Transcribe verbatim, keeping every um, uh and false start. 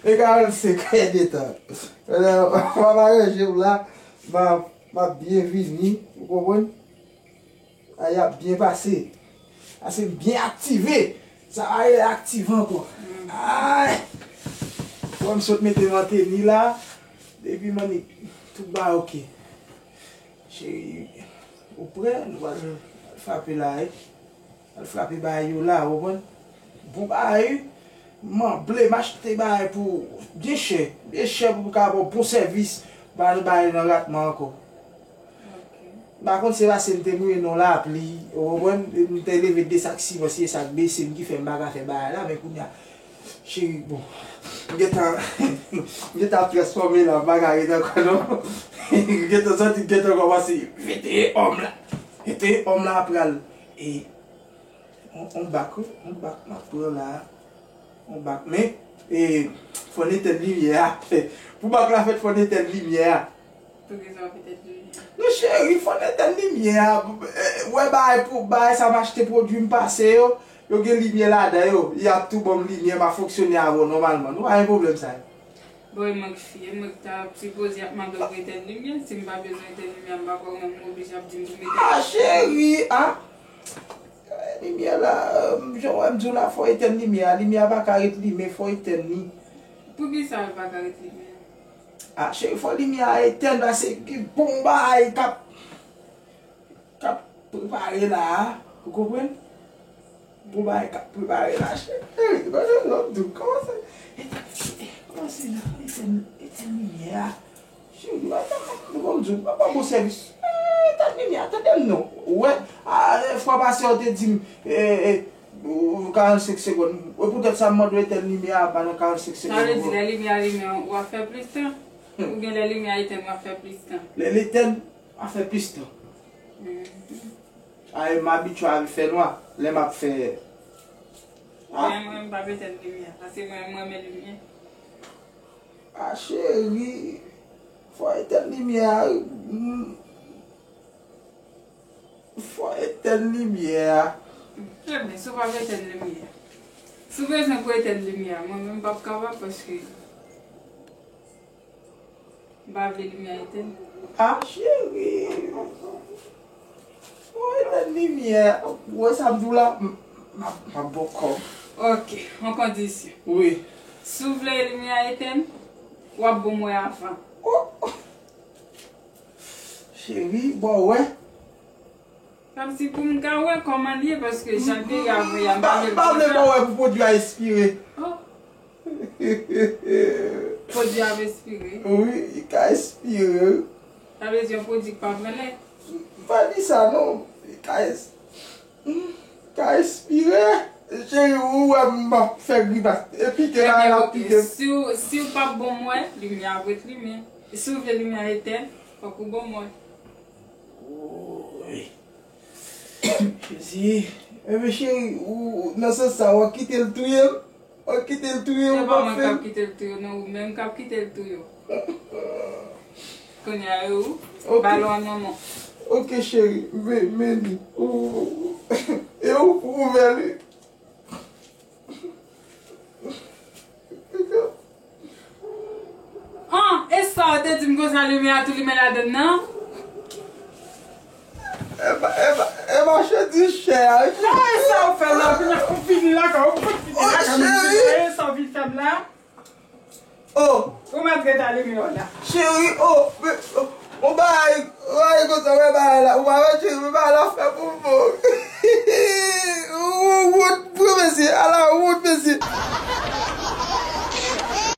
E karannsenk èdtan. M ap aranje m la. M ap, m ap byen vini. Ou konprann? Ay, ap byen pase. Ase m byen aktive. Sa va rele aktive ankò. Ay! Bon, m sot mete m an teni la. Depi m annik, tout bagay oke. Cheri, ou prè? Nou pral frape la, wi. Al frape bagay yo la, ou konprann? Bon bagay, wi. M anble, m achte bagay pou byen chè. Byen chè pou m ka ba w bon sèvis. M pa nan bagay nan ratman ankò. M pa konn se paske m te mouye nan lapli, ou konprann? M te leve de sak siman, se sak bese m ki fè m pa ka fè bagay la, men kounye a, cheri, bon. M gentan, m gentan ap transfòme la, m pa ka ret ankò non. M gentan santi m gentan kòmanse venteye òm la. Venteye òm la pral. E, on, on bak, wi, on bak m ap pran la. On bak, men, e, fò n etèn limyè a. Pou bak la fèt, fò n etèn limyè a. Poukisa w ap etèn limyè a? Non, cheri, fò n etèn limyè a. E, wè, bagay pou, bagay sa m achte pwodui m pase yo. Yo gen limyè ladan yo. Y ap tou ban m limyè, m ap fonksyone avè w nòmalman. Nou pa gen pwoblèm sa yo. Bon, e mwen k fi, e mwen k ta sipoze ap mande w pou etèn limyè. Si m pa bezwen etèn limyè a, m pa kwè ou menm ou oblije ap di m pou m etèn. Ah, cheri, ah. Limyè la, jan w wè m di w la, fò etèn limyè a. Limyè a pa ka ret limen, fò etèn li. Poukisa l pa ka ret limen? Ah, cheri, fò limyè a etèn, paske gen bon bagay k ap k ap prepare la a, ou konprann? Bon bagay k ap prepare la, cheri. Gade lòt dou, kòmanse. Etèn, kòmanse nan, etèn, etèn limyè a. Cheri, nou pa ta, nou pa m di w, pa ban bon sèvis. Eh, etèn limyè a, tande m non. Ou wè, a, fwa pase, w te di m, eh, eh, ou, karannsenk segonn. E poutèt sa, m mande w etèn limyè a, pa nan karannsenk segonn ankò. Sa vle di, lè limyè a limen, w ap fè plis tan? Oubyen lè limyè a etèn, w ap fè plis tan? Lè l etèn, m ap fè plis tan. Ay, m abitye avè fènwa, lè m ap fè. Ah. Men mwen, m p ap etèn limyè a, paske mwen, m renmen limyè. Ah, cheri, fò etèn limyè a, mm, fò etèn limyè a. Ebyen, si w p ap etèn limyè a, si w bezwen pou etèn limyè a, mwen menm, m p ap kapab, paske M pa vle limyè a etèn. Ah, cheri. Ou etèn limyè. Ou wè sa m di w la? M, m ap, m ap ba w kòb. Ok, yon kondisyon. Wi. Si w vle limyè a etèn, w ap ban m wè avan. Oh. Cheri, ba w wè. Kòmsi pou m ka wè kòman l ye, paske jan l te ye avan yè a, m pa vle l konsa. M pa vle ba w wè pou pwodui a espire. Oh. Pwodui a ap espire? Wi, li ka espire. Sa vle di yon pwodui k pa pran lè? M pa di sa non. Li ka es-, hmm, ka espire. Cheri, ou wè m ap fè grimas. E pike la, l ap pike. Si w, si w p ap ban m wè, limyè a ap ret limen. Si w vle limyè a etèn, fòk ou ban m wè. Woy. Jezi. Ebyen, cheri, ou, nan sans sa, w ap kite l touye m? W ap kite l touye m? Se pa mwen k ap kite l touye w, non, ou menm k ap kite l touye w. Kounye a, e ou? Ok. Balon an nan men w. Ok, cheri, men, men li. Ou, e ou pou ouvè li? An, e sa w te di m konsa, limyè a tou limen ladann nan? E pa, e pa, e machandiz chè a, cheri. An, e sa w fè la, kounye a ou fini lakay, ou fini lakay, e sa w vin fè m la? Oh. Ou mèt ret ale deyò la. Cheri, oh, men, oh, on bagay, on bagay konsa, wè bagay la, ou pa wè cheri, men bagay la fè pou mwen.